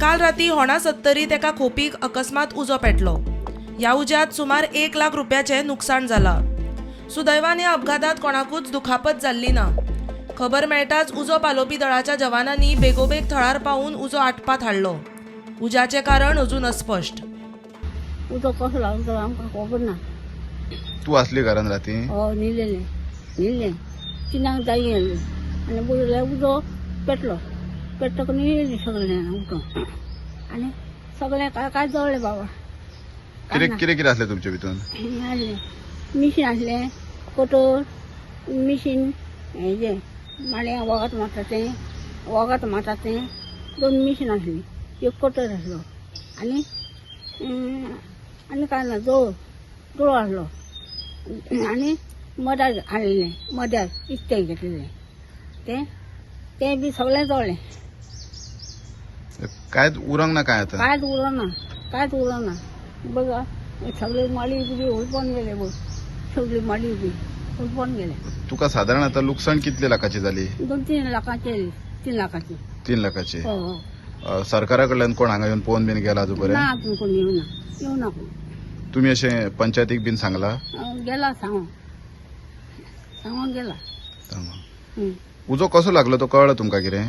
काल राती होणा सत्तरीत एका खोपीक अकस्मात उजो पेटलो. ह्या उज्यात सुमार 1 लाख रुपयाचें नुकसाण जाला. सुदैवान ह्या अपघातात कोणाकूच दुखापत जाल्ली ना. खबर मेळटाच उजो पालोवपी दळाच्या जवानांनी बेगोबेग थळार पावून उजो आटपात हाडलो. उज्याचें कारण अजून अस्पश्ट. उजो कसो लागलो तो आमकां खबर ना. तूं आसली घरान राती? हय, न्हिलेलें न्हिल्लें तिनांक जागी गेल्ली आनी पळयल्यार उजो पेटलो. पेटलो न्हिलेली सगळें उठून आनी सगळें काय काय जळ्ळें बाबा. काय कितें ना. कितें कितें आसलें तुमचे भितून? हें आसलें, मिशीन आसलें, कटर मिशीन, हेजें माडयां वखद मारता तें, वखद मारता तें. दोन मिशीन आसलीं, एक कटर आसलो आनी आनी काय ना, जोळ जोळ आसलो आनी मदार हाडलेलें, मदार इकतें घेतलेलें तें, तें बी सगळें जळ्ळें. कांयच उरंक ना काय आतां? कांयच उरना, कांयच उरना. बघा, सगळी माडी बिडी हुलपोन गेले बघ, सगळी माडी बी हुलपोन गेले. तुका साधारण आता लुकसाण कितले लाखाची जाली? 2-3 लाखाची, 3 लाखाची. 3 लाखाची. हो हो. सरकारा कडल्यान कोण हांगा येवन पळोवन बीन गेला अजून ना पर्यंत? अजून कोण येवना, येवना कोण. तुमी अशें पंचायतीक बीन सांगला? गेला सांगून, सांगून गेला. सांगा. हं. उजो कसो लागलो तो कळ्ळो तुमकां कितें?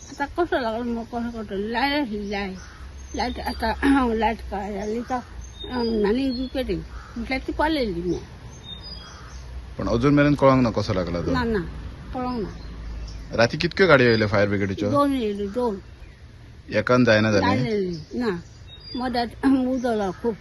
आता कसो लागलो मग कसं कळटलं? लायट आसली, लायट लायट आता लायट काय जाली तर न्हाणी बी पेटली म्हटल्यार ती पालयली मी. पण अजून मेरेन कळोंक ना कसो लागला तो? ना ना, कळोंक ना. राती कितक्यो गाडयो येयल्यो फायर ब्रिगेडीच्यो? दोन येयली, दोन. एकान जायना जालें? लागलेली ना, मधात उजो लागलो खूप.